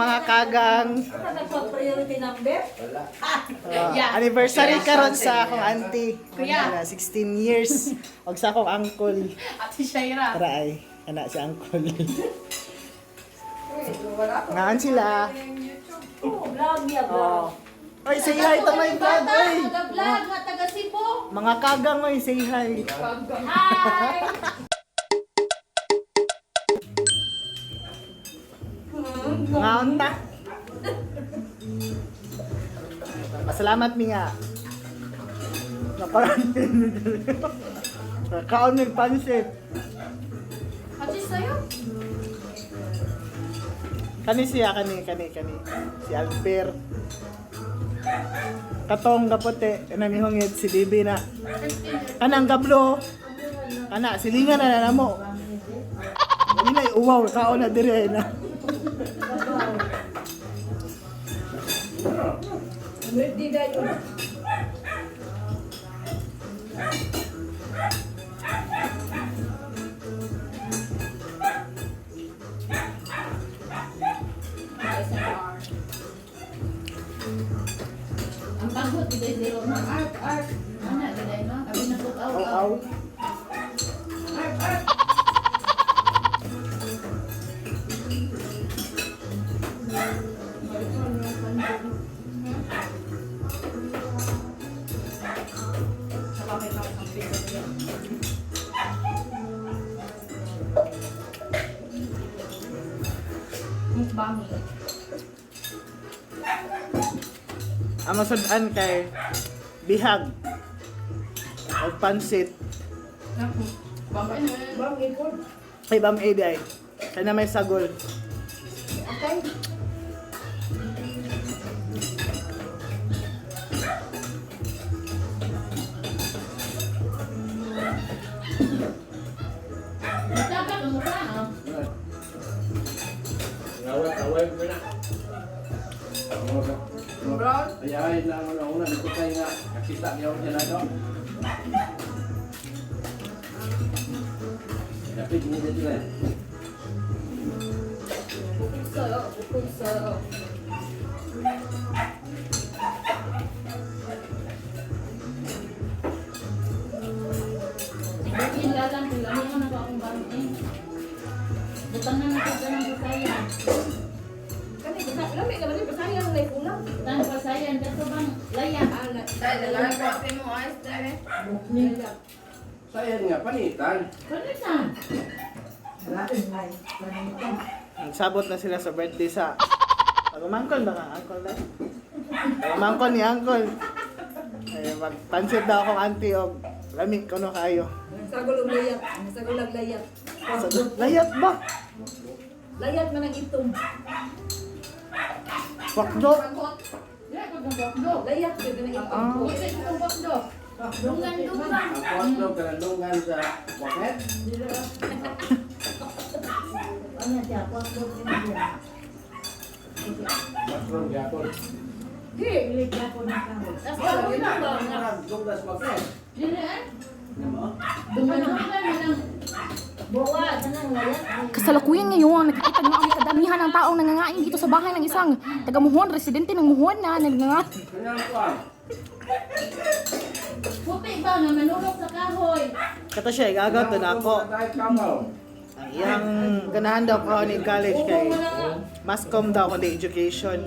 mga kagang. Priority number? Anniversary karon sa akong auntie. Kuya. Ana, 16 years. Og sa akong uncle. Ate Shaira. Tara ay, ana si uncle. Ngaan sila. Vlog niya, vlog. Oh. Oy, say hi to my vlog, oy. Taga-vlog nga taga Cebu. Mga kagang, oy, say hi. Hi! Ngaon ta. Pasalamat mi nga. Nakaroon Nakaon ng pansit. Ate sa'yo? Kani siya, kani, kani, kani. Si Alper. Katong kapote, namihongit si Bibi na. Kanang gablo. Kana, silingan na na mo. Hindi na uwaw, kaon na dire na. Birthday dayon. Ang bagot, giday zero na. Arp, arp. Ana, giday no? Abi na ko, aw, Aw, aw. aw. Arp, arp. Mukbang. Ang masud-an kay bihag o pansit. Bang ikot. Ay, bam ay. Kaya na may sagol. Okay. Dapat ang mukha, ah. Away, away ko na. Ay, ay, na una una dito tayo nga nakita niyo niya na do. Dapat niya dito na. Bukod sa'yo, bukod sa'yo. Bakit lalang ko lang yung ako akong bang eh. Butang na nakita ng pasayan. Kani basta lami naman ni basayan na ulam. Tan pasayan, kato bang layak. Ah, Sayan nga panitan. Panitan. Nagsabot na sila sa birthday sa pagumangkol ba ka? Uncle na? Pagumangkol ni uncle. Ay, magpansit daw akong auntie og lami ko no kayo. Sagol og layat, sagol og layat. Layat ba? Layat man ang itom. Pakdo. Dili ko kang bakdo. Layat gyud na itom. Ah. Dili ko kang bakdo. Dungan dungan. Ang kwatro kanandungan sa waket. Kwatro gyapon. Di. Tas bago na ba? Dunggas waket. Dili eh. Namo? Dungan dungan man ang Kasalukuyan ngayon, nakikita nga ang kadamihan ng taong nangangain dito sa bahay ng isang taga-Muhon, residente ng Muhon na nagngangain. Kanang kuan. puti ba nga manurok sa kahoy. Kato siya, igagaw to na ako. Kamaw. Ang iyang ganahan daw ko ni college kay mascom daw kundi education.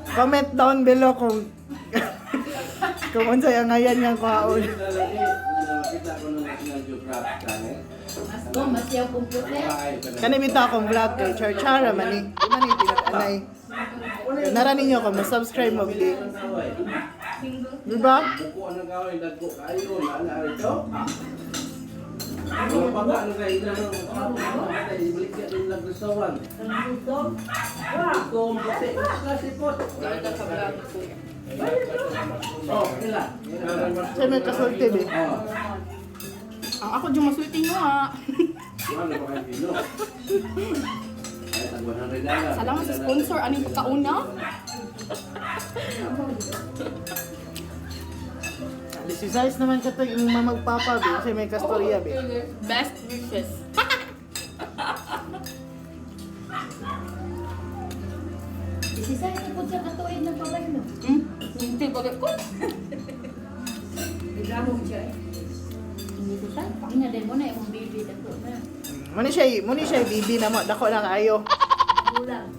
Comment down below kung kung unsay ang ngayan niyang kuhaon. Nakita ko ng National Geographic Channel. Mas ko masyaw computer. Kani bitaw akong vlog kay Charchara mani. Di man ni tinat-anay. Nara ninyo kung mo-subscribe mo di. Di ba? Buko ang gawin, dagko kayo, na ito. Mga baka ano kayo na ibalik ka din nagresawan. Ito ang puti, sa sipot. Oh, nila. Siya may kasulti be. Oh, Ang ako dyan masulti nyo ah. ano ba kayo dino? Ay, tag 100 na lang. Salamat sa sponsor, anong pagkauna? Si size naman ka to yung mamagpapa be. Siya may kastorya be. Best wishes. Isisay na po siya katuig ng pabaylo. Hindi bagay ko. Reklamo siya eh. Hindi ko siya. Ina din mo na imong baby dako na. Muni siya bibi na mo dako na kaayo. Kulang.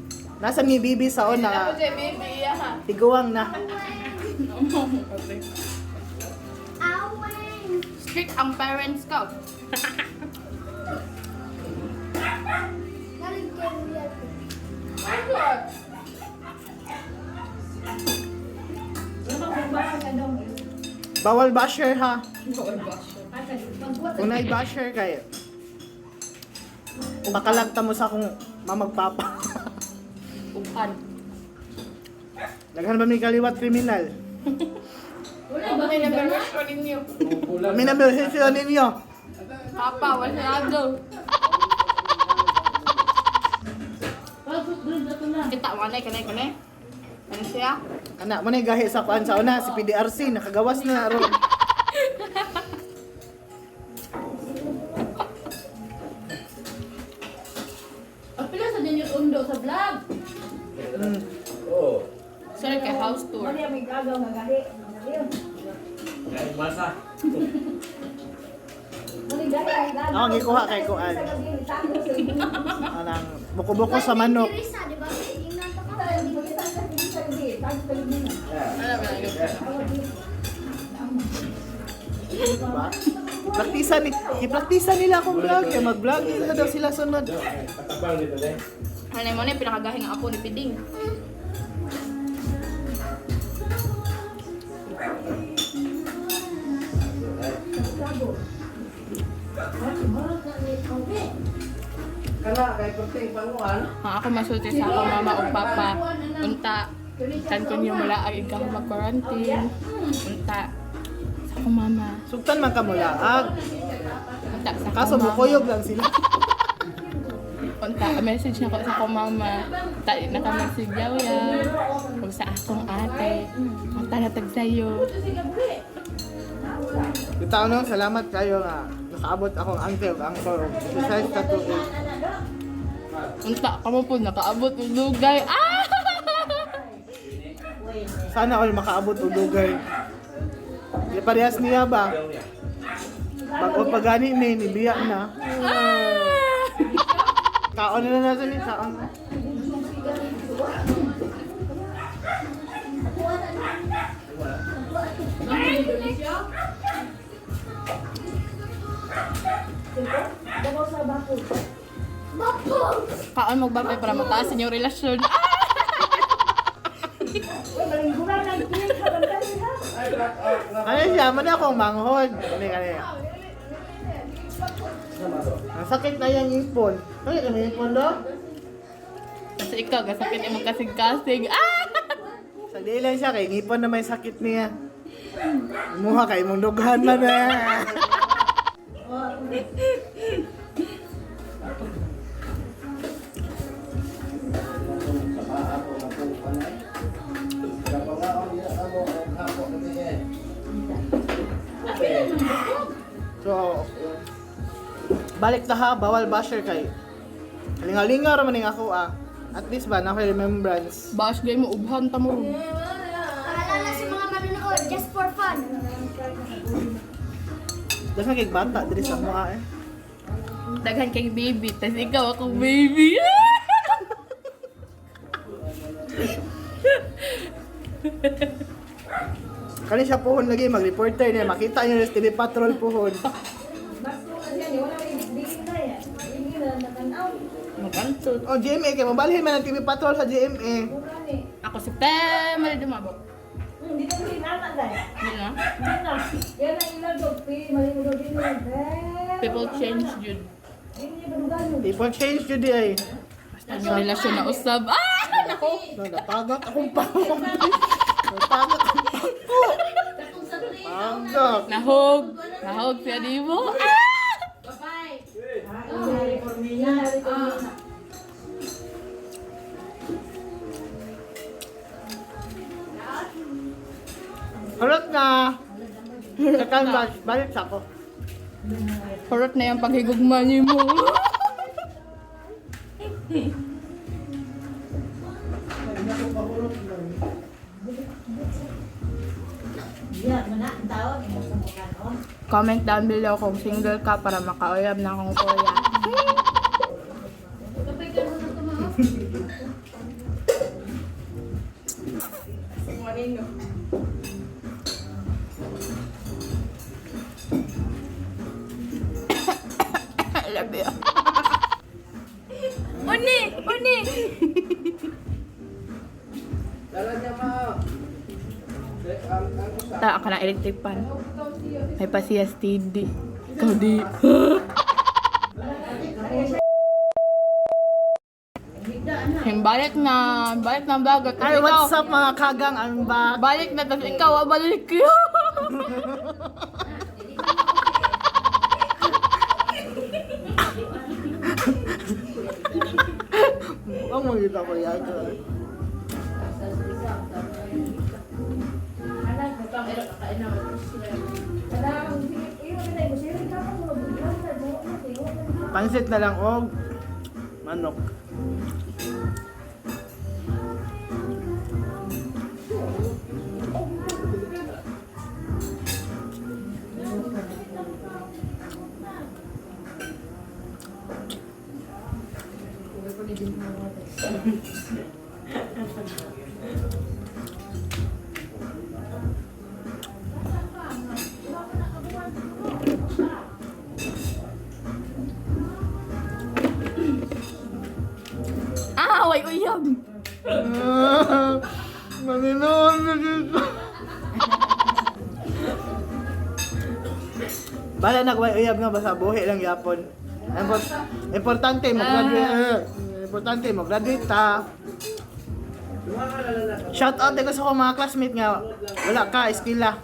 Nasa mi bibi sa Ako na siya baby iya ha. tiguang na. Strict ang parents ko. Wala bang bumbahan ka daw? Bawal basher ha. Pagkuha sa Kung basher kay pakalagta mo sa akong mamagpapa. Upan. Daghan ba mi kaliwat kriminal? Wala ba May na ninyo. Kami na sila ninyo. Papa, wala sarado. Pagod doon ato na. Kita mo na kanay kanay. Ano siya? Ana mo na gahi sa kuan sa una si PDRC nakagawas na ron. Apila sa ninyo undo sa vlog. Oo. Sorry kay house tour. Wala may gagaw nga gahi. Dahil basa. Wala gahi ang gagaw. Ako, gikuha kay kuan. Anang buko-buko sa manok. Ano ba yun? Diba? Praktisa ni ipraktisa nila akong vlog kay mag-vlog nila daw sila sunod. Patabang dito eh. Ano mo na yung pinakagahing apo ni Piding. Kana kay kunting panguan. Ang ako masulti sa ako mama o papa. Unta. Kan ko niyo mula ang ikaw mag-quarantine. Unta. Sa akong mama. Sugtan man ka mulaag. Unta sa akong Kaso mama. mukuyog lang sila. Unta, message na ko sa akong mama. Ta na ka magsigyaw yaw. Ug sa akong ate. Unta na tag sayo. Bitaw no, salamat kayo nga nakaabot akong auntie ug uncle og precise ka tuig. Unta kamo po nakaabot og dugay. Ah! Sana all makaabot og dugay. Di parehas niya ba? Bago pa gani ni nibiya na. Ah! Kaon na natin ni kaon. Kaon magbabay para mataas inyong relasyon. Ah! Ano siya? Man akong manghod. Ano kani? Ang sakit na yung ipon. Ano yung ipon do? Kasi ikaw, gasakit imong kasing-kasing. Ah! Sagdi lang siya kay ngipon na may sakit niya. Muha kay imong dughan man eh. Sa paa ko na po kanay. Kapangaon niya amo ang hapo kami eh. So, balik ta ha, bawal basher kay. Lingalinga ra man ning ako ah. At least ba na remembrance. Bash gay mo ubhan ta mo. Paalala sa mga manonood, just for fun. Daghan kay bata diri sa mga eh. Daghan kay baby, tas ikaw akong baby. Kani siya puhon lagi mag-reporter niya makita niyo sa TV Patrol puhon. Magantot. Oh, GMA kay mobalhin man ang TV Patrol sa GMA. Ako si Pamela Dumabok. Hindi na hinana dahil. Yun na. Hindi na. Yan ang ilagog. Mali mo din mo. People change yun. Hindi pa dugan. People change jud di ay. Basta yung relasyon na usab. Ah! Nako! No, napagat akong pangko. Napagat akong pangko. Pagat. Nahog! Nahog siya di mo. Ah! Harot na. Second batch, balik sa ako. Hurot na yung paghigugma niyo mo. Hindi ko pahulot lang. Comment down below kung single ka para makauyab na akong kuya. Kapag ka mo na tumaas. I love you. Uni! Uni! Dala niya ma. Ang usa. Ta, ka na electric pan. May pa siya steady. Ikaw di. Balik na. Balik na vlog. Tapos Ay, ikaw, what's up mga kagang? I'm back. Balik na. Tapos ikaw, ah, balik yun. Ang magita ko yan. Pansit na lang og manok. Ah, way uyab. Maninoon na dito. Bala nagway uyab nga basta buhi lang yapon. Importante mo graduate. Importante mo graduate ta. Shout out din ko sa akong mga classmate nga wala ka eskwela.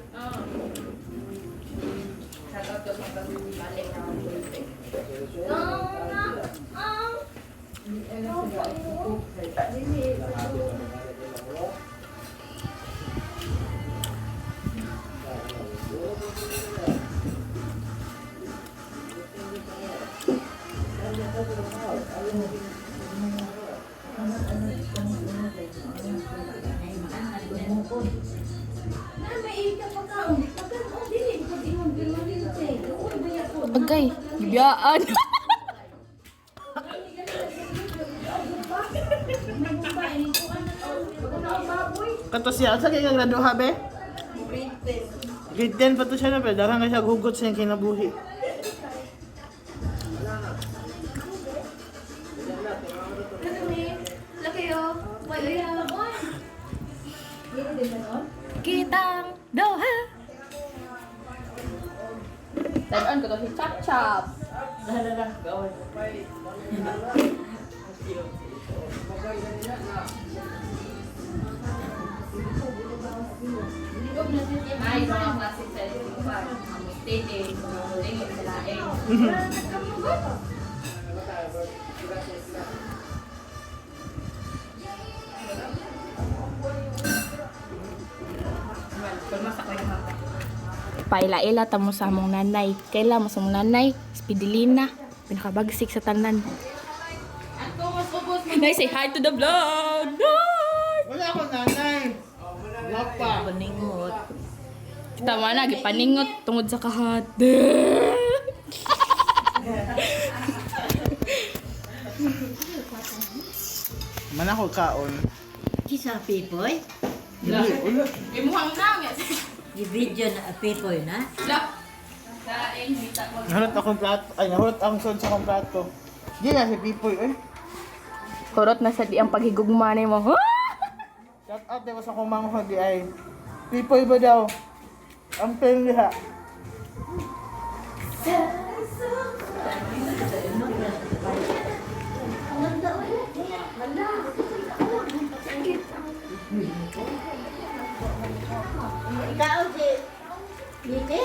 Agay, gibiyaan. Kato siya, sa kay graduha be? Grade 10. Grade 10 pa to siya na pero daghan kay siya hugot sa iyang kinabuhi. Laki oh. May uyab. Kitang doha. Tagaan ko to si Chap Chap. Ay, mga classic sa Tete, tingin sa laing. Paila-ila tamo sa among nanay. Kaila mo sa among nanay, Spidilina, pinakabagsik sa tanan. Nay, say hi to the vlog! Nay! Wala akong nanay. Wala pa. Paningot. Tama na, gipaningot tungod sa kahat. Man ako kaon. Kisa pipoy? Dili, wala. Imuhang nang. I-video na pipoy na? Nahulot akong plato. Ay, nahulot akong son sa akong plato. Di na si Pipoy, eh. Kurot na sa di ang paghigugma nimo. Shout out din ko sa akong manghod di ay. Pipoy ba daw? Ang penliha. Ikaw si Miki?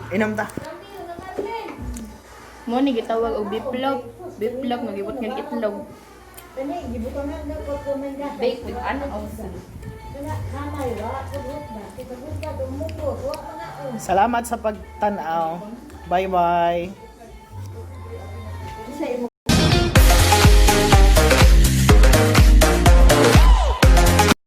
Inom ta. Mo ni gitawag og biplog. Biplog nga gibot nga itlog. Bake with ano Salamat sa pagtanaw. Bye-bye. Sa imo.